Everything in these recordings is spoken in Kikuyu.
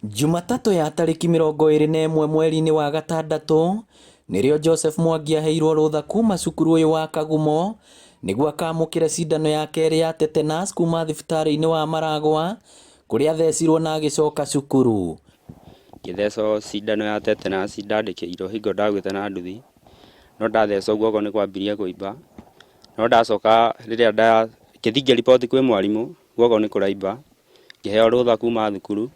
Jumatatũ ya tarĩki 21 mweri-inĩ wa gatandatũ nĩrĩo Joseph Mwangi aheirwo rũtha kuma cukuru ũyũ wa Kagumo nĩguo akamũkĩre cindano ya kerĩ ya tetanus kuma thibitarĩ-inĩ wa Maragwa kũrĩa athecirwo na agĩcoka cukuru. Ngĩthecwo cindano ya tetanus ndandĩkĩirwo hingo ndagwĩte na nduthi, no ndathecwo guoko nĩ kwambirie kũimba, no ndacoka rĩrĩa nda ngĩthiĩ ngĩriboti kwĩ mwarimũ guoko nĩ kũraimba, ngĩheo rũtha kuma thukuru,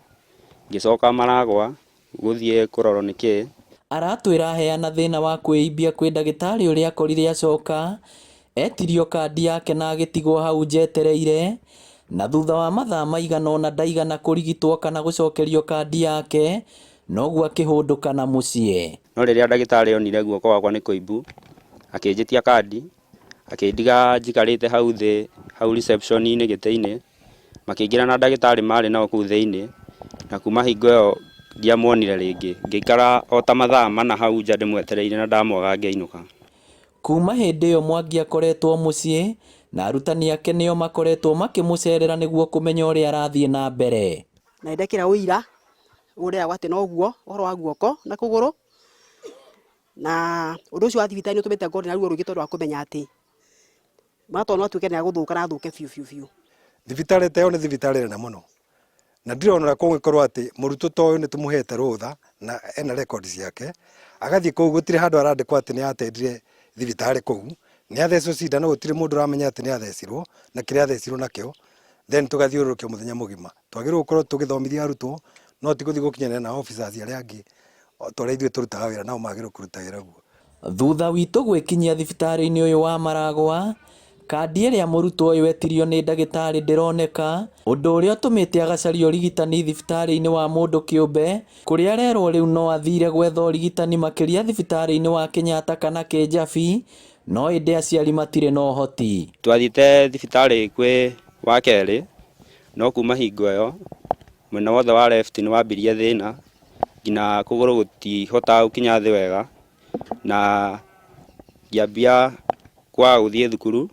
ngĩcoka Maragwa gũthiĩ kũrorwo nĩ kĩĩ. Aratwĩra aheana thĩna wa kwĩimbia kwĩ ndagĩtarĩ ũrĩa akorire acoka, etirio kandi yake na agĩtigwo hau nja etereire, na thutha wa mathaa maigana ũna ndaigana kũrigitwo kana gũcokerio kandi yake, noguo akĩhũndũka na mũciĩ. No rĩrĩa ndagĩtarĩ onire guoko gwakwa nĩ kũimbu, akĩnjĩtia kandi, akĩndiga njikarĩte hau thĩ hau reception-inĩ gĩtĩ-inĩ, makĩingĩra na ndagĩtarĩ marĩ nao kũu thĩinĩ, na kuma hingo ĩyo ndiamuonire rĩngĩ, ngĩikara o ta mathaa mana hau nja ndĩmwetereire na ndamwaga ngĩinũka. Kuma hĩndĩ ĩyo Mwangi akoretwo mũciĩ na arutani ake nĩo makoretwo makĩmũcerera nĩguo kũmenya ũrĩa arathiĩ na mbere. Na nĩndekĩra ũira ũrĩa atĩ noguo ũhoro wa guoko na kũgũrũ, na ũndũ ũcio wa thibitarĩ nĩ ũtũmĩte ngorwo ndĩna ruo rũingĩ tondũ wa kũmenya atĩ mwana to no atuĩke nĩ agũthũka na athũke biũ biũ biũ. Thibitarĩ ta ĩyo nĩ thibitarĩ nene mũno na ndirona ũrĩa kũngĩkorwo atĩ mũrutwo ta ũyũ nĩ tũmũhete rũtha na ena record ciake agathiĩ kũu gũtirĩ handũ arandĩkwo atĩ nĩ atendire thibitarĩ kũu nĩ athecwo cindano gũtirĩ mũndũ ũramenya atĩ nĩ athecirwo na kĩrĩa athecirwo nakĩo then tũgathiũrũrũkio mũthenya mũgima. Twagĩrĩirwo gũkorwo tũgĩthomithia arutwo no ti gũthiĩ gũkinyanĩra na officers arĩa angĩ ta ũrĩa ithuĩ tũrutaga wĩra nao magĩrĩirwo kũruta wĩra guo. Thutha witũ gwĩkinyia thibitarĩ-inĩ ũyũ wa Maragwa, kandi ĩrĩa mũrutwo ũyũ etirio nĩ ndagĩtarĩ ndĩroneka, ũndũ ũrĩa ũtũmĩte agacaria ũrigitani thibitarĩ-inĩ wa mũndũ kĩũmbe, kũrĩa arerwo rĩu no athire gwetha ũrigitani makĩria thibitarĩ-inĩ wa Kenyatta kana Kĩjabi, no ĩndĩ aciari matirĩ na ũhoti. Twathiĩte thibitarĩ kwĩ wa kerĩ, no kuma hingo ĩyo mwena wothe wa left nĩ wambirie thĩna, nginya kũgũrũ gũtihotaga gũkinya thĩ wega, na ngĩambia kwaga gũthiĩ thukuru,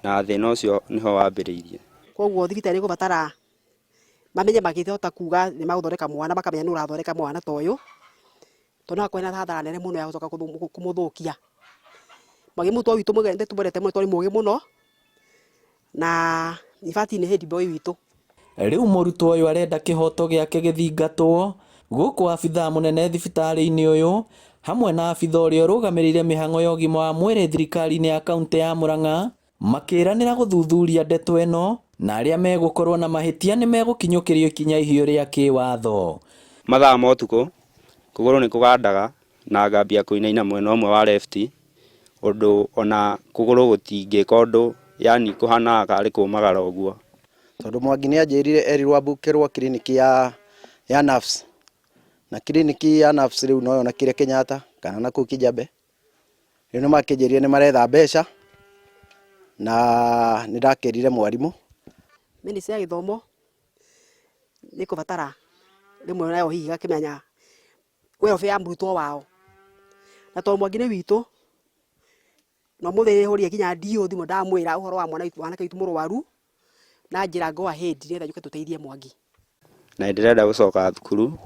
na thĩna ũcio nĩho wambĩrĩirie. Koguo thibitarĩ ĩgũbatara mamenye makĩhota kuga nĩ magũthondeka mwana makamenya nũ ũrathondeka mwana ta ũyũ, tondũ no akorwo ena hathara nene mũno ya gũcoka kũmũthũkia. Mwangi mũrutwo witũ nĩ tũmwendete mũno tondũ nĩ mũgĩ mũno, na in fact nĩ head boy witũ. Rĩu mũrutwo ũyũ arenda kĩhoto gĩake gĩthingatwo gũkũ abithaa mũnene thibitarĩ-inĩ ũyũ hamwe na abithaa ũrĩa ũrũgamĩrĩire mĩhang'o ya ũgima wa mwĩrĩ thirikari-inĩ ya kaunti ya Murang'a makĩranĩra gũthuthuria ndeto ĩno na arĩa megũkorwo na mahĩtia nĩ megũkinyũkĩrio ikinya ihiũ rĩa kĩwatho. Mathaa ma ũtukũ kũgũrũ nĩ kũgandaga na ngambia kũinaina mwena ũmwe wa left, ũndũ ona kũgũrũ gũtingĩka ũndũ, yani kũhanaga karĩ kũmagara ũguo. Tondũ Mwangi nĩ anjĩrire erirwo ambukĩrwo kiriniki ya nerves, na kiriniki ya nerves rĩu no yonekire Kenyatta kana na kũu Kijabe. Rĩu nĩ makĩnjĩrire nĩ maretha mbeca na nĩ ndakĩrire mwarimũ. Ministry ya gĩthomo nĩ ĩkũbatara rĩmwe nayo hihi ĩgakĩmenya welfare ya mũrutwo wao, na tondũ Mwangi nĩ witũ na ũmũthĩ nĩ hũrire nginya DO thimũ ndamwĩra ũhoro wa mwana witũ mwanake witũ mũrwaru na njĩra go ahead nĩgetha yũke tũteithie Mwangi. Na ndĩrenda gũcoka thukuru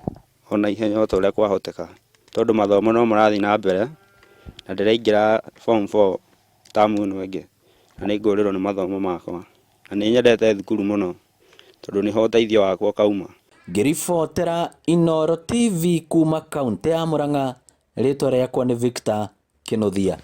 ona ihenya o ta ũrĩa kwahoteka, tondũ mathomo no marathiĩ na mbere na ndĩraingĩra form 4 tamu ĩno ĩngĩ na nĩ ngũrĩrwo nĩ mathomo makwa, na nĩ nyendete thukuru mũno tondũ nĩho ũteithio wakwa ũkauma. Ngĩribotera Inooro TV kuma kaunti ya Murang'a, rĩtwa rĩakwa nĩ Victor Kĩnuthia.